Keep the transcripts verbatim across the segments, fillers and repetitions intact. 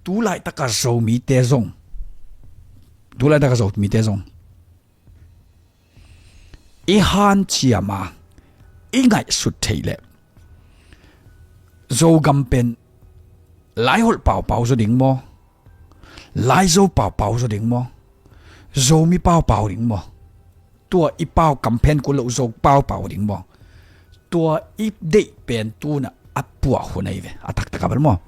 Tulaitaka Zomite zong, tulaitaka Zomite zong i hanciam a, i ngaihsut theih leh Zogam pen Laiholh paupau zaw ding maw? Laizo paupau zaw ding maw? Zomi paupau ding maw? Tua i pau kamphen kul loh Zo paupau ding maw? Tua i deih pen tu-in a puah hun ahi ve, a taktak a bel maw?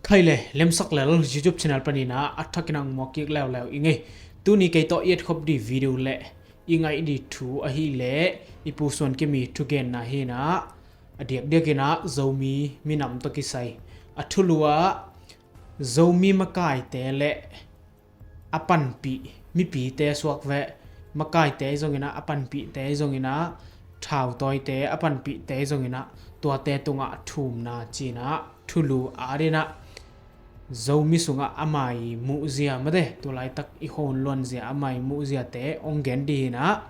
Khai le Lemsak Lel YouTube channel panin a thakin hong muak kik leuleu ing ei. Tuni kei tawh i etkhop ding video le i ngaih ding thu ahih leh i Pu Suan Kimi thugenna hi-in a, a diakdiakin a Zomi minam tawh kisai, a thulu ah Zomi makaite le a panpih mipite suak veh, makaite zongin a, a panpihte zongin a, thautawite a panpihte zongin a, tuate tungah thumna ci-in a thulu adingin a, Zomi sungah a mai muhzia mate, tulaitak i hong luanzia a mai muhziate hong gen ding hi-in a,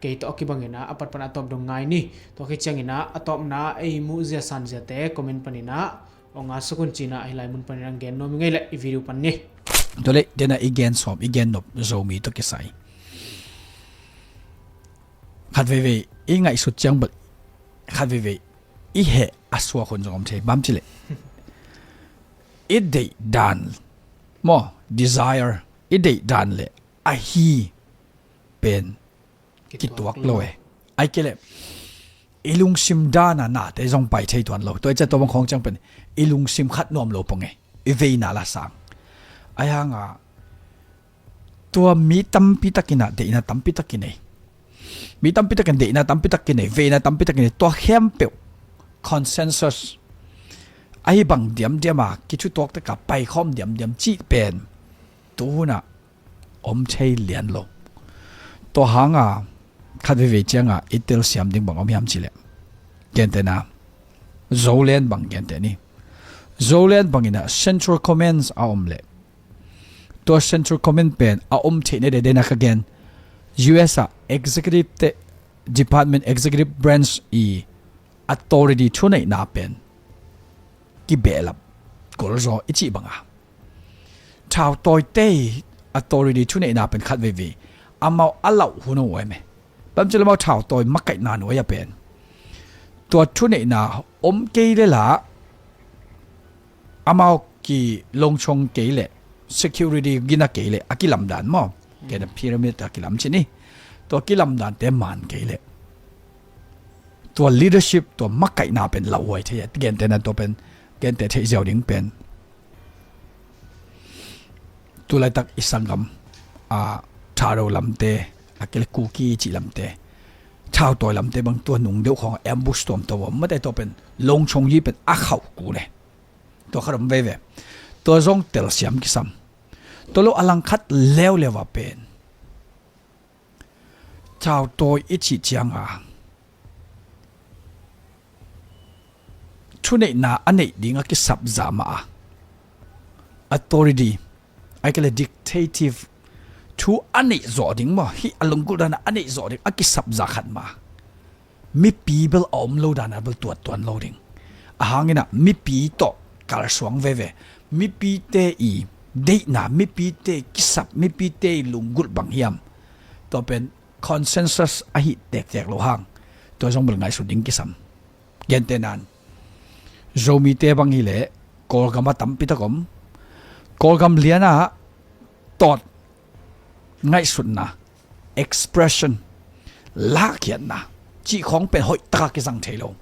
kei tawh a kibangin a, a pat pan a tawp dong ngai ni. Tua khit ciangin a, a tawpna ei muhzia sanziate comment panin a hong ngasuk un ci-in a, hih lai mun panin hong gen nuam ing ei leh i video pan ni. Tua leh dena i gen sawm, i gen nop Zomi tawh kisai, khat veivei i ngaihsut ciang bel, khat veivei i heh a suak hun zong om thei. Bang ci leh i deih dan maw, desire, i deih dan le ahi pen kituak lo e. Ahih kei leh i lungsim dan a nate zong pai thei tuan lo. Tua i ciah tua bang khawng ciang pen i lungsim khat nuam lo pong e, i veina la sang. Ahih hang a tua mi tampi takin a deihna tampi tak kinei, mi tampi takin deihna tampi tak kinei, veina tampi tak kinei, tua khempeuh consensus ahi bang diamdiam a kithutuak tak a paikhawm diamdiam cih pen tu hun a om thei lian lo. Tua hang a khat veivei ciang a i telsiam ding bang om hiam ci leh, gentehna, Zoland bang genteh ni. Zoland bangin a Central Command a om leh, tua Central Command pen a om theihna denden a ka gen, U S a executive te, department, executive branch i authority thuneihna pen kibehlap golzaw i cih bang a, thautawite i authority thuneihna pen khat veivei amau a lauh hun a om e. Bang ci leh amau thautawi makaihna nuai a pen tua thuneihna om kei leh la, amau kilawngchong kei leh, security gina kei leh, a kilamdan maw, gentehna pyramid a kilam ci ni, tua kilamdante man kei leh tua leadership, tua makaihna pen lauhuai thei a, gentehna tua pen, genteh theih ziau ding pen, tulaitak i sanggam a, Thado lamte, ahih kei leh Kuki cih lamte, thautawi lamte bang tua nung deuh khawng a ambush tuamtuam om mate, tua pen lawngchong hi pen a khauh kul e. Tua khat om veve. Tua zong telsiam kisam. Tua lo a langkhat leuleu a pen thautawi i cih ciang a thuneihna a neih ding a kisapzah mah a, authority, ahih kei leh dictative, thu a neih zawh ding maw, hih a lunggulh dan a a neih zawh ding a kisapzah khat mah a, mipi bel a om lo dan a bel tuat tuan lo ding. Ahih hangin a mipi tawh kalsuang veve, mipite i deihna, mipite i kisap, mipite i lunggulh bang hiam, tua pen consensus ahih tektek lo hang, tua zong bel ngaihsut ding kisam. Gentehna in, Zomite bang hi leh Kawlgam ah tampi tak om. Kawlgam lian ah tawt ngaihsutna, expression, lahkhiatna cih khawng pen hoih tak a kizang thei lo.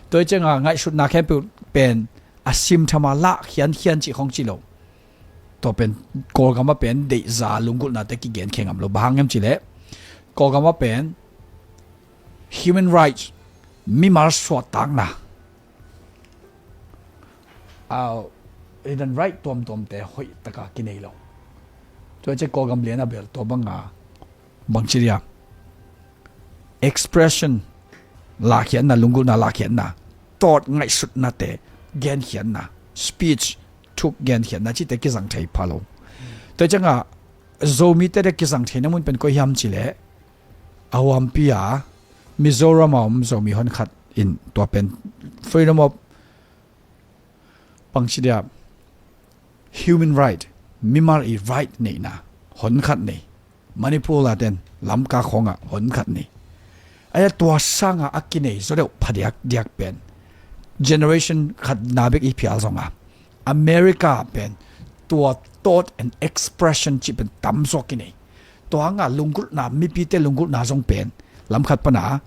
Tua hi ciang a ngaihsutna khempeuh pen a simtham a lahkhiankhian cih khawng ci lo. Tua pen Kawlgam ah pen deihza lunggulhnate kigen khe ngam lo. Bang hang hiam cih leh Kawlgam ah pen human rights, mimal suahtakna, a, human right tuamtuamte hoih tak a kinei lo. Tua hi ciang Kawlgam lian ah bel tua bang a, bang ci ding a, expression, lahkhiatna, lunggulhna lahkhiatna, tawt ngaihsutnate genkhiatna, speech, thuk genkhiatna cihte kizang thei pha lo. Tua hi ciang a Zomite te kizang theihna mun pen koi hiam cih leh, a huampi a Mizoram a om Zomi honkhat in tua pen freedom of, bangci dia, human right, mimal i right neihna honkhat nei. Manipur laten Lamka khawngah honkhat nei. Aia tua sanga a kinei zawdeuh phadiak diak pen generation khatna bek i phial zonga America pen tua thought and expression cih pen tamzaw kinei. Tua hanga lunggulhna, mipite lunggulhna zong pen lamkhat pana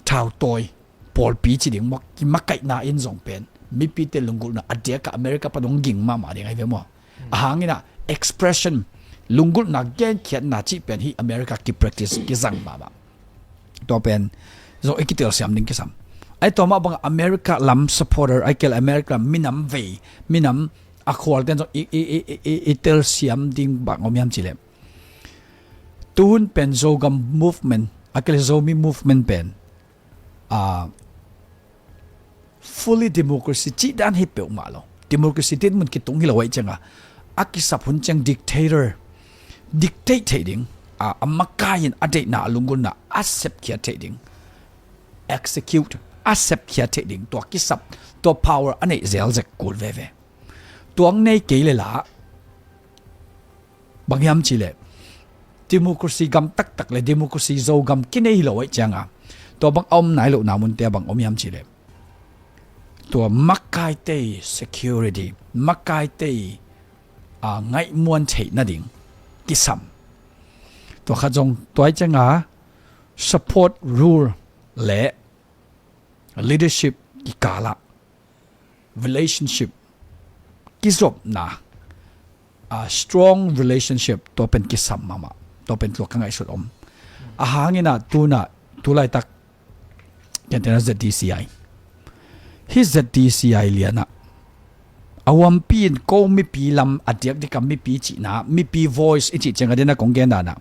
thautawi pawlpi ci ding maw, kimakaihna in zong pen mipite lunggulhna a diaka America pan hong ging mahmah ding ahi ve maw? Ahanginah expression, lunggulhna genkhiatna cih pen hi America kipractice kizang mahmah. Tua pen zong i kitelsiam ding kisam. Ai tua mah bang America lam supporter ai kel America lam minam vei, minam a khualten zong i, i, i, i, i telsiam ding bang om hiam cileh, tuhun pen Zogam movement a kel Zomi movement pen a fully democracy cih dan hi peuhmah lo. Democracy dinmun kitung hi lo aih cianga a kisap hun ciang dictator dictate theih ding, a, a makai in a deihna a lunggulhna a sepkhiat theih ding, execute a sepkhiat theih ding, tua kisap, tua power a neih zelzek kul veve. Tuang nei kei le lah bang hiam cileh democracy gam taktak le democracy Zogam kinei hi lo aih cianga tua bang a om nai lohna munte a bang om hiam cileh tua makaitei security, makaitei a ngaihmuan theih nading kisam. Tua khat zong tua aih cianga support rule le leadership kikalah relationship kizopna, a strong relationship tua pen kisam mahmah. Tua pen tua ka ngaihsut om. Ahanginah tunah tulaitak kentena Z D C I, hi Z D C I lianah a huampi in ko mipi lam a diakdika mipi cihna, mipi voice i cih cianga dena kong gendanah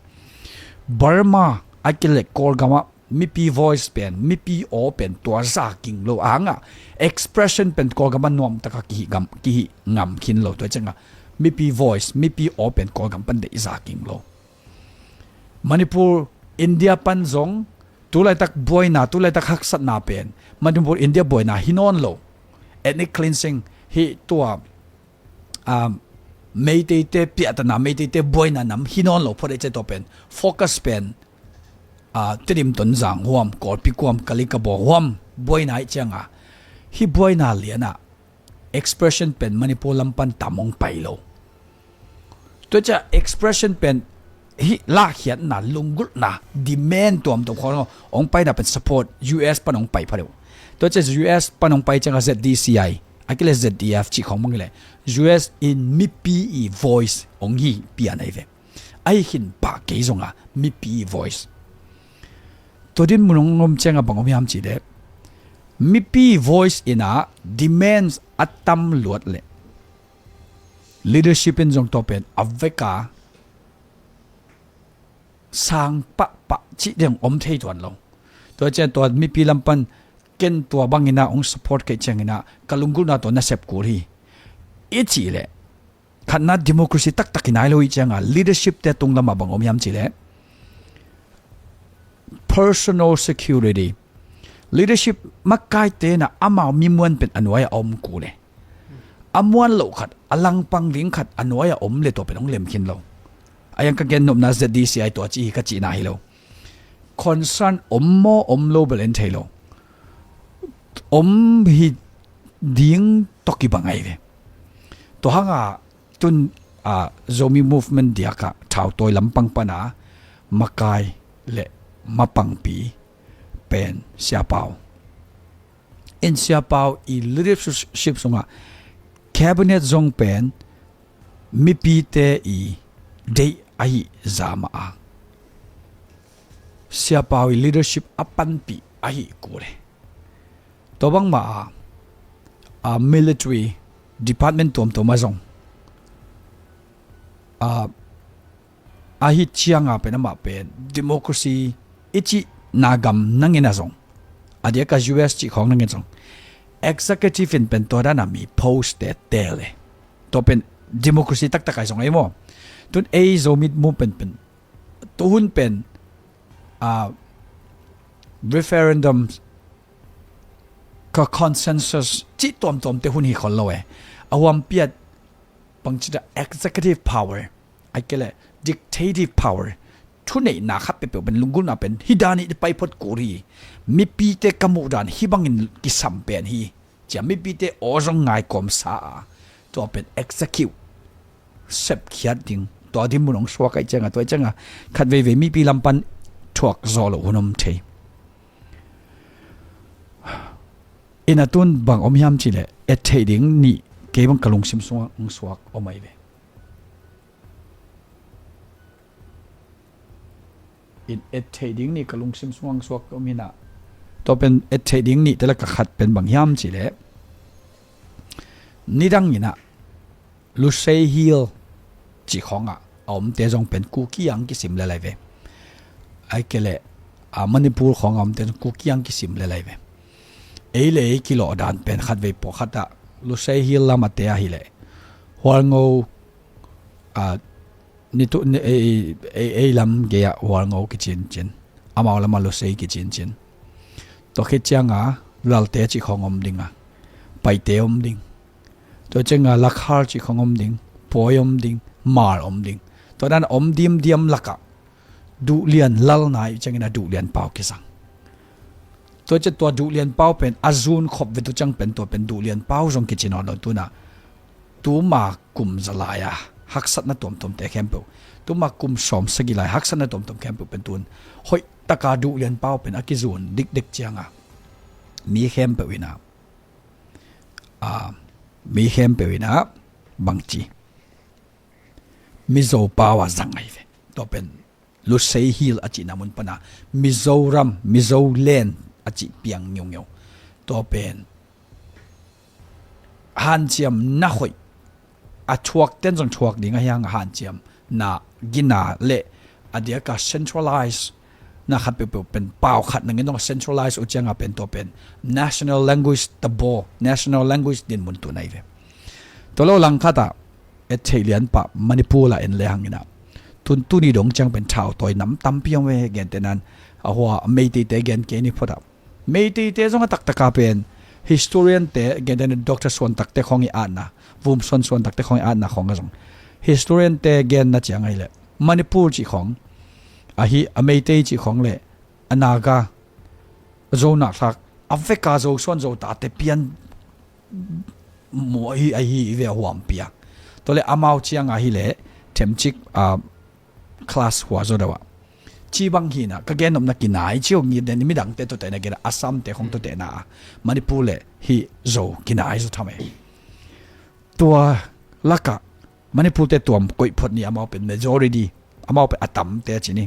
Burma a kilek Kawlgamah mipi voice pen, mipi aw pen tua za ging lo ahangah expression pen Kawlgam a nuamtaka kihi ngam, kihi ngam khin lo. Tua cianga mipi voice, mipi aw pen Kawlgam pan deih za ging lo. Manipur, India pan zong tulaitak buaina, tulaitak haksatna pen Manipur, India buaina hi nawn lo. Ethnic cleansing hi tua, um, Meiteite piahtana, Meiteite buaina nam hi nawn lo phot ei ce tua pen focus pen, uh, Tedim, Tonzang huam, Kawlpi kuam, Kalikabo huam buaina aih cianga hi buaina lianah expression pen Manipur lam pan tam hong pai lo. Tua cia expression pen hi lahkhiatna, lunggulhna, demand tuamtuam khawng hong paina pen support U S pan hong pai phadeuh. Tua cia U S pan hong pai cianga Z D C I a kile Z D F cih khawng mang hileh U S in mipi i voice hong hi pian ahi ve. Ahi khin pah kei zonga mipi i voice. Tua dinmun hong om cianga bang om hiam cihleh mipi voice inah demands a tam luat leh leadership in zong tua pen a veka sang pahpah cih ding om thei tuan lo. Tua cian tua mipi lam pan ken tua bangina hong support kei cianginah ka lunggulhna tua nasep kul hi i cihleh khatna democracy taktak hi nai lo i cianga leadership te tung lamah bang om hiam cihleh personal security. Leadership makaite na amau mi muan pen a nuai a om kul e. A muan loh khat, a langpang ding khat a nuai a om le tua pen hong lem khin lo. A yang ka gen nopna Z D C I tua ci hi ka cihna hi lo. Concern om maw om lo bel en thei lo. Om hi ding tawh kibang ahi ve. Tua hanga tun, ah, Zomi Movement diaka thautawi lampang pana makai le mapangpi pen Sia Pau. In Sia Pau i leadership sunga cabinet zong pen mipite i deih ahi zama a Sia Pau i leadership a panpih ahi kul e. Tua bangma a, a military department tuamtuam a zong a, ahi cianga pen amah pen democracy i cih na gam nangin a zong a diaka U S cih khawng nangin zong executive in pen tua dana mi post te tel e. Tua pen democracy taktak ai zong ai maw? Tun ei Zomi Movement pen tuhun pen a referendum ka consensus cih tuamtuamte hun hi khol lo e. A huampi ah bangci ta executive power, a kei le dictative power, thuneihna khat peuhpeuh pen lunggulhna pen hi dan hi, pai phot kul hi. Mipite ka muh dan hi bangin kisam pen hi. Cia mipite aw zong ngai kawmsa a, tua pen execute, sepkhiat ding, tua dinmun hong suak ahih cianga, tua ahih cianga khat veivei mipi lam pan thuak zawh loh hun om thei. Ina tun bang om hiam cihleh, et theih ding nih kei bang ka lungsim sungah hong suak om ahi ve. In et theih ding nih ka lungsim sungah hong suak om hi na. Tua pen et theih ding nih te lak a khat pen bang hiam cihleh, nidang in ah Lusei Hill cih khawngah a omte zong pen Kuki ang kisim lel ahi ve. Ahih kei leh, a, Manipur khawngah a omte zong Kuki ang kisim lel ahi ve. Ei le ei kilawh dan pen khat vei pawlkhat ah Lusei Hill lam a te ahih leh Hualngo, a, ni tu, ni, ei, ei, ei lam gei ah Hualngo kicincin, amau lam ah Lusei kicincin. Tua khit cianga Ralte cih khawng om ding a, Paite om ding. Tua cianga Lakhar cih khawng om ding, Pawi om ding, Hmar om ding. Tua dan a om diamdiam lakah Duhlian Lal na ih ciangin a Duhlian Pau kizang. Tua ciang tua Duhlian Pau pen a zun khop ve tu ciang pen tua pen Duhlian Pau zong kici nawn lo, tuna tuma kum za lai a haksatna tuamtuamte khempeuh, tuma kum sawm sagih lai haksatna tuamtuam khempeuh pen tun hoih taka Duhlian Pau pen a kizun dikdek cianga mi khempeuh in ah, a, mi khempeuh in ah bangci, Mizo pau a zang ahi ve. Tua pen Lusei Hill a cihna mun pana Mizoram, Mizoland a cih piang ngeungeu. Tua pen hanciamna hoih, a thuakten zong thuak ding ahi hang a hanciamna gina le a diaka centralize na khat peuhpeuh pen pau khat nangin zong a centralize uh cianga pen tua pen national language tabaw, national language dinmun tun ahi ve. Tua lo langkhat ah et theih lianpah Manipur ah en le hang in ah, tun tuni dong ciang pen thautawi nam tampi om ve, gentehna in a hua Meiteite gen kei ni phot ah, Meiteite zong a taktaka pen historian te, gentehna in Doctor Suantakte khawng i atna, Vumson Suantakte khawng i atna khawng a zong historian te genna ciang ahih leh Manipur cih khawng, ahi a Meitei cih khawng le a Naga, Zo nahthlak, a veka Zo suan Zo tate pian mu ahi, ahi ve a huampi a. Tua le amau ciang ahih leh themcik, a, class hua zaw deuh a. Ci bang hi na, ka gennopna kinai ci uh ngi den, midangte tuate na gen a, Assamte khawng tuate na a, Manipur le hih Zo kinai zaw tham e. Tua lakah Manipurte tuam koih phot ni, amau pen majority, amau pen a tamte a ci ni.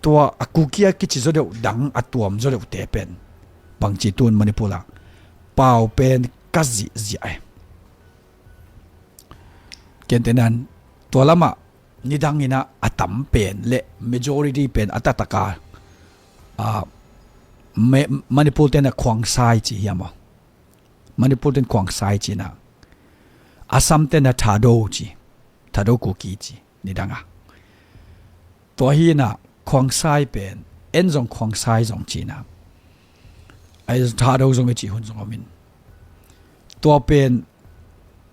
Tua a Kuki a kici zaw deuh dang a tuam zaw deuhte pen bangci tun Manipur ah pau pen ka zihziah e. Gentehna in tua lamah nidang in ah a tam pen le majority pen a taktaka, a, Me-, Manipurte na Khuangsai ci hiam aw? Manipurte na Khuangsai ci na, Assamte na Thado ci, Thado Kuki ci nidang a. Tua hi na Khuangsai pen, en zong Khuangsai zong ci na, ai Thado zong i ci hun zong om in. Tua pen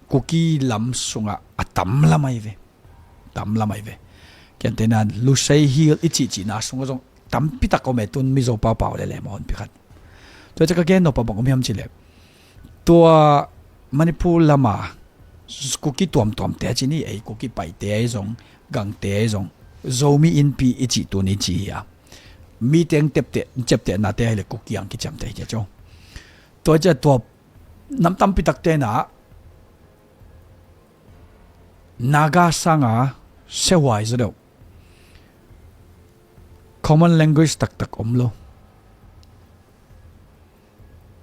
Kuki lam sungah a tam lam ahi ve. Tam lam ahi ve. Gentehna in Lusei Hill i cihcihna sungah zong tampi tak om e, tun Mizo pau pau lele mah honpi khat. Tua ciang ka gennop a bang om hiam cihleh, tua Manipur lama Kuki tuamtuamte a ci ni, ei Kuki Paite ahi zong, Gangte ahi zong, Zomi Inpi i cih tuni ci hi a, mi teng tepteh, ciaptehnate ahih leh Kuki ang kiciamteh hi cia co. Tua ciang tua nam tampi takte na Naga sanga siahuai zaw deuh, common language taktak om lo.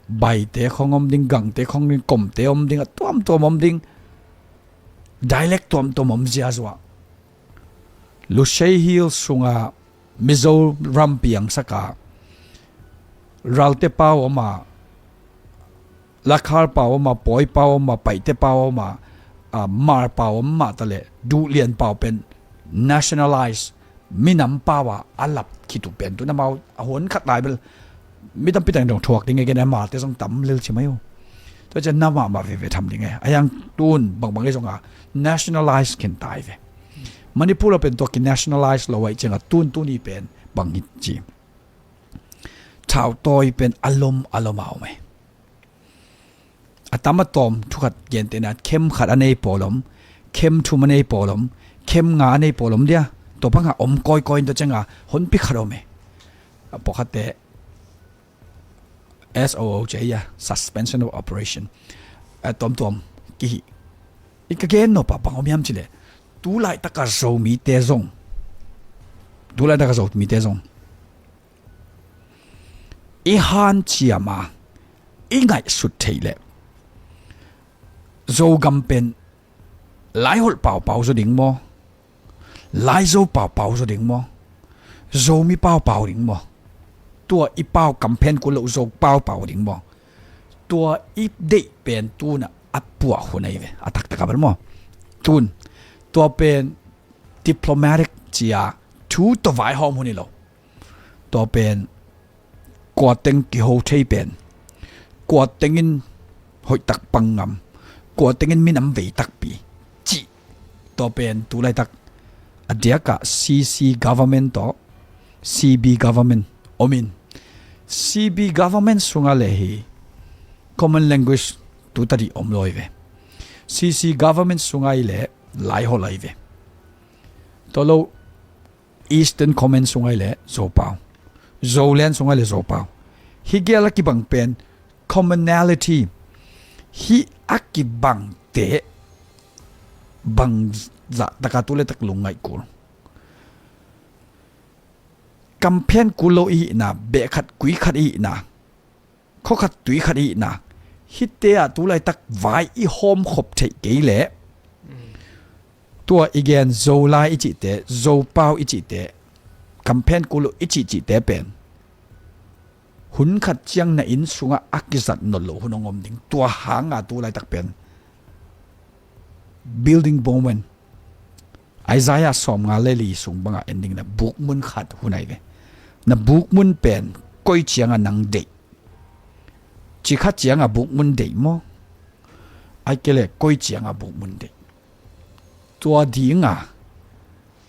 Baite khawng om ding, Gangte khawng ding, Komte om ding, a tuamtuam om ding, dialect tuamtuam om ziazua. Lusei Hill sunga Mizoram piangsak a, Ralte pau om a, Lakhar pau om a, Pawi pau om a, Paite pau om a, a, Hmar pau om mah taleh, Duhlian pau pen nationalize, minam pau a a lap khit uh pen tun amau a hun khat lai bel Mi tampi tangin dong thuak ding e, gen e, amaute zong tam lel ci mai uh. Tua ciang na mahmah veve tham ding e. A hiang tun bangbang ei zong a nationalize khin tai ve. Manipur a pen tua ki nationalize lo ahih ciang a tun tuni pen bang hi ci. Thautawi pen a lom a lom a om e. A tam a tawm thukhat gentehna khem khat a nei pawl om, khem thum a nei pawl om, khem nga a nei pawl om dia. Tua banga om kawikawi in tua cianga honpi khat om e. A pawlkhatte S O O ci a, Suspension of Operation a tuamtuam kihi. I ka gen nop a bang om hiam cileh, tu laitaka Zomite zong, tu laitaka Zomite zong i hanciam a i ngaihsut theih leh Zogam pen Laiholh paupau zaw ding maw? Laizo paupau zaw ding maw? Zomi paupau ding maw? Tua i pau kamphen kul loh Zo paupau ding maw? Tua i deih pen tuna a puah hun ahi ve, a taktak a bel maw? Tun tua pen diplomatic cia thu tawh vaihawm hun hi lo. Tua pen kua teng kiho thei pen, kua tengin hoihtak pang ngam, kua tengin minam vei takpi cih. Tua pen tu laitak a diakah C C government tawh C B government omin, C B government sungah le hi common language tu tadih om lo hi ve. C C government sungah i le Laiholh ahi ve. Tua lo Eastern Command sungah i le Zopau, Zoland sungah i le Zopau. Hih gel a kibang pen commonality, hih a kibangte bang zah taka tu le tak lungngaih kul, kamphen kul lo i hihna, beh khat kui khat i hihna, khua khat tui khat i hihna, hihte ah tu laitak vai i hawm khop theih kei leh tua i gen Zolai i cihte, Zopau i cihte, kamphen kul lo i cihcihte pen hun khat ciang na inn sungah a kizat nawn loh hun hong om ding. Tua hanga tu laitak pen building moment, Isaiah sawmnga le li sung bangah en ding na bukmun khat hun ahi ve. Na bukmun pen koi cianga nang deih? Cikha cianga bukmun deih maw? Ai kei le koi cianga bukmun deih? Tua dinga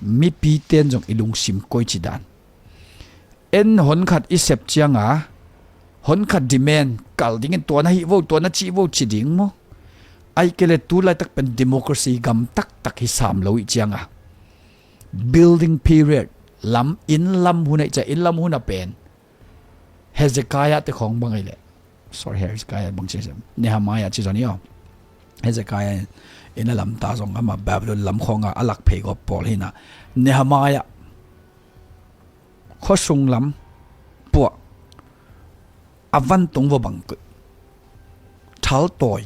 mipite in zong i lungsim koi ci dan? En hon khat i sep cianga hon khat demand kal dingin tua na hih vo, tua na cih vo ci ding maw? Ai kei le tu laitak pen democracy gam taktak hi sam lo ih cianga building period lam, inn lam hun aih cia, inn lam hun a pen Hezekiah te khawng bang aih leh, sorry, Hezekiah bang ci, Nehemiah ci zon i aw. Hezekiah in a lamta zong ama Babylon lam khawnga a lak phei gawp pawl hina. Nehemiah khuasung lam puah, a vantung va bangkuih, thaltawi,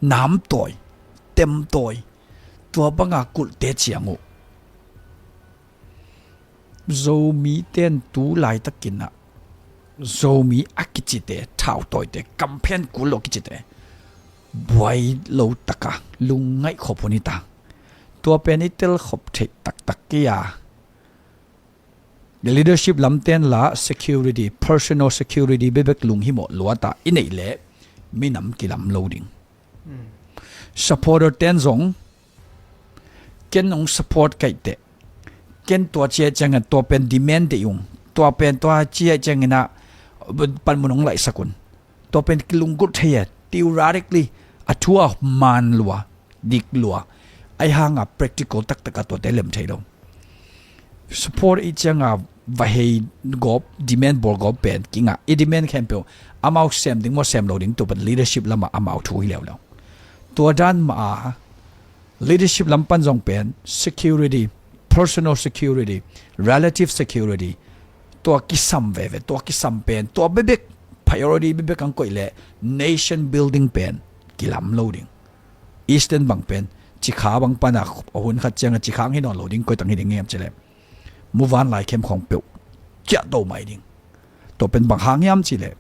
namtawi, temtawi, tua banga kulhte ciang uh Zomite in tu laitakin ah Zomi a kicite, thautawite, kamphen kul lo kicite buai lo taka lungngaih khop hun hi ta. Tua pen i tel khop theih taktak kei a. Leadership lamten la security, personal security bebek lunghimawh luata i neih leh minam kilam lo ding. Supporter ten zong ken hong support kaih teh, ken tua ciah ciangin tua pen demand deih ung, tua pen tua ciah ciangin ah panmun hong laihsak un. Tua pen kilunggulh thei a, theoretically a thu a man lua, dik lua, ahi hanga practical taktak a tuate lem thei lo. Support i cianga va hei gawp, demand bawl gawp pen kingah, i demand khempeuh amau sem ding maw sem lo ding, tua pen leadership lamah amau thu hi leuleu. Tua dan mah a leadership lam pan zong pen security, personal security, relative security, tua kisam veve, tua kisam pen tua bebek, priority bebek ang koih leh nation building pen kilam lo ding. Eastern bang pen cikha bang pana a hun khat cianga cikha ang hi nawn lo ding, koitang hi ding ngiam cileh muvanlai khemkhawng peuh kiah do mai ding. Tua pen bang hang hiam cileh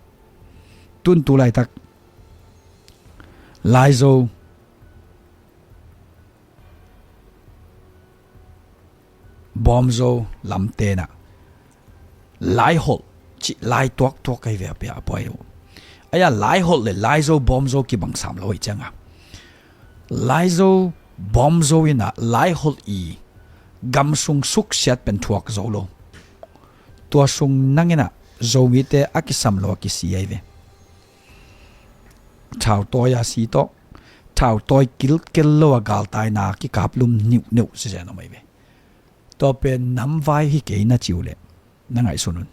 tun tu laitak Laizo, Bawmzo lamtenah Laiholh cih lai tuaktuak ahi ve, a pia a puai lo. Ahi a, laiholh le laizo bawmzo kibang sam lo ahi cianga, laizo bawmzo inah laiholh i gam sung suksiat pen thuak zo lo. Tua sung nanginah Zomite a kisam lo a kisi ahi ve. Thautawi a si tawh, thautawi kilkel lo a galtaina kikaplum niuhneuh sizen om ahi ve. Tua pen namvai hi kei na ci uh leh na ngaihsun un.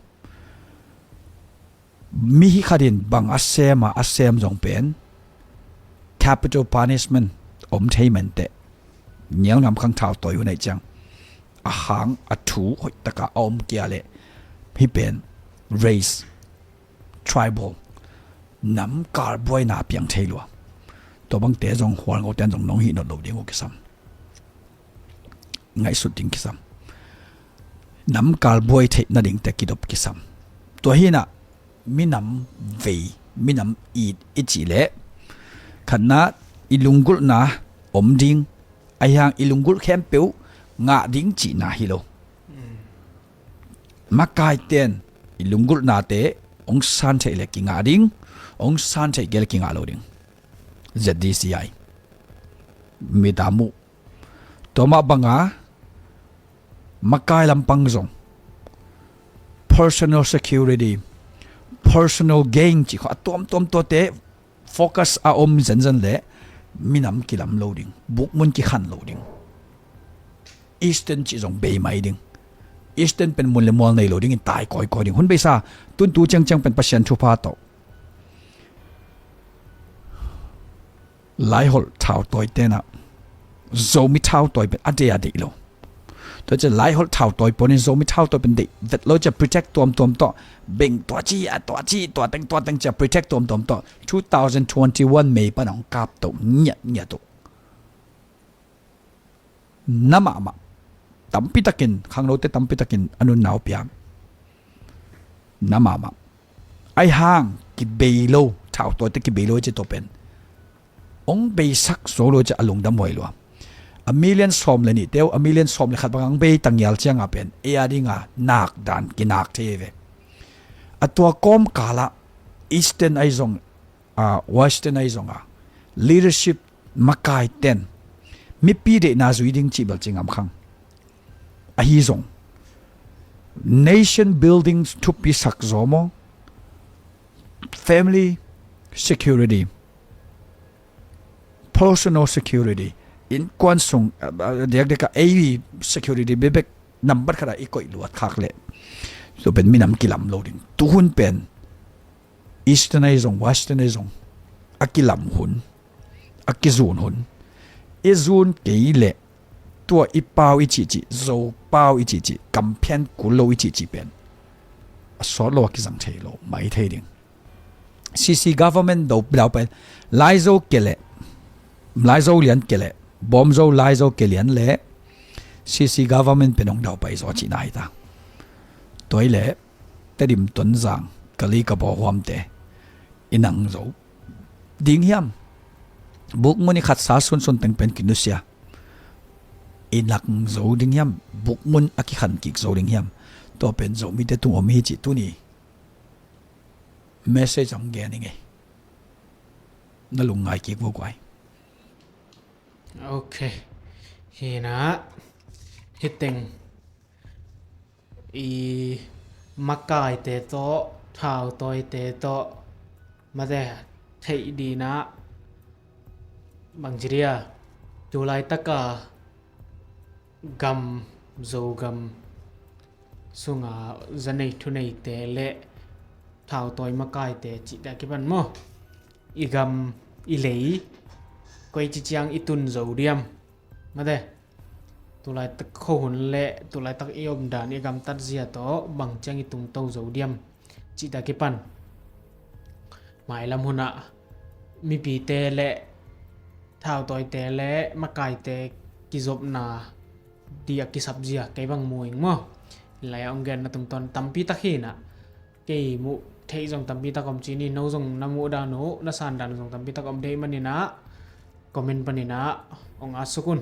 Mi hi khat in bang a sem a, a sem zong pen capital punishment om thei menteh. Nialngam khang thautawi hun ahi ciang, a hang a thu hoihtaka a om kia leh, hih pen race, tribal, nam kal buaina piang thei lua. Tua bangte zong hualngoten zong nong hih nawn lo ding uh kisam. Ngaihsut ding kisam. Nam kal buai theih nadingte kidop kisam. Tua hinah minam vei, minam it i cih leh, khatna, i lunggulhna om ding, ahi hang i lunggulh khempeuh ngah ding cihna hi lo. Makaiten i lunggulhnate hong san theih le kingah ding, hong san theih kei le kingah lo ding. Z D C I. Mita muh. Tua mah banga makai lampang zong personal security, personal gain cih khawng a tuamtuam tuate focus a om zenzen leh minam kilam lo ding, bukmun kikhan lo ding. Eastern cih zong bei mai ding. Eastern pen mun le mual nei lo dingin tai kawikawi ding. Hun beisa, tuntu ciangciang pen Pasian thupha tawh laiholh thautawi tenah Zomi thautawi pen a deih a deih lo. Tua ciah laiholh thautawi pawnin Zomi thautawi pen deih vet lo ciah protect tuamtuam tawh, beng tua ci a tua ci, tua teng tua teng ciah protect tuamtuam tawh two thousand twenty-one May pan hong kap toh ngiatngiat uh. Na mahmah. Tampitakin, khangnote tampitakin a nunna uh pia. Na mahmah. Ahi hang kibei lo, thautawite kibei lo i ci tua pen hong beisak zo lo i ci a lungdam huai lua. A million sawm le nihte uh, a million sawm le khat bang hong bei tangial cianga pen ei a dinga nak dan kinak thei ve. A tua kawmkalah Eastern ahi zong, a, Western ahi zonga leadership makaiten mipi deihna zui ding cih bel ci ngam khang. Ahi zong nation building thupi sak zaw maw, family security, personal security, innkuan sung, a, a, diakdiaka ei security bebek nambat khata i koih luat khak leh tua pen minam kilam lo ding. Tuhun pen Eastern ahi zong, Western ahi zong a kilam hun, a kizun hun. I zun kei leh tua i pau i cihcih, Zo pau i cihcih, kamphian kul lo i cihcih pen a sawt lo a kizang thei lo mai thei ding. C C government do, dau pen laizo ke leh, laizo lian ke leh, bawmzo laizo ke lian leh C C government pen hong dau pai zaw cihna hi ta. Tua i leh Tedim, Tonzang, Kali, Kabaw huamte i nang zo ding hiam? Bukmun i khatsa sunsun teng pen kinusia i nang zo ding hiam? Bukmun a kikhan kik zo ding hiam? Tua pen Zomite tung om hi cih tuni message hong gen i ngei. Na lungngai kik vo guai. Ok. Hina, hiteng i makaite tawh, thautawite tawh mate theih dina bangci dia, tulaitaka gam, Zogam sunga zanei thuneite le thautawi makaite cihte a kipan maw, i gam, i lei koici ciang i tun zo diam? Mate, tulaitak khohun le tulaitak i omdan, i gamtat zia tawh bang ciang i tungto zo diam cihte a kipan mailam hunah mipite le thautawite le makaite kizopna di a kisap zia kei bang mu ing maw? Lai a hong genna tungtawn tampitak hinah kei muh theih zong tampitak om cini, no zong na muh dan uh, na san dan uh zong tampitak om deih maninah comment paninah hong atsuk un.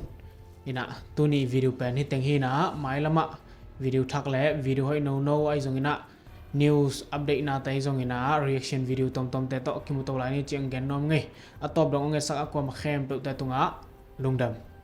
Inah tuni video pen hiteng hinah, mailamah video thak le video hoih nono ahi zonginah news update nate zongin ah reaction video tomtomte tawh kimu to lai ni cih hong gen nuam ing. A tawp dong hong etsak a kuamah khempeuhte tungah lungdam.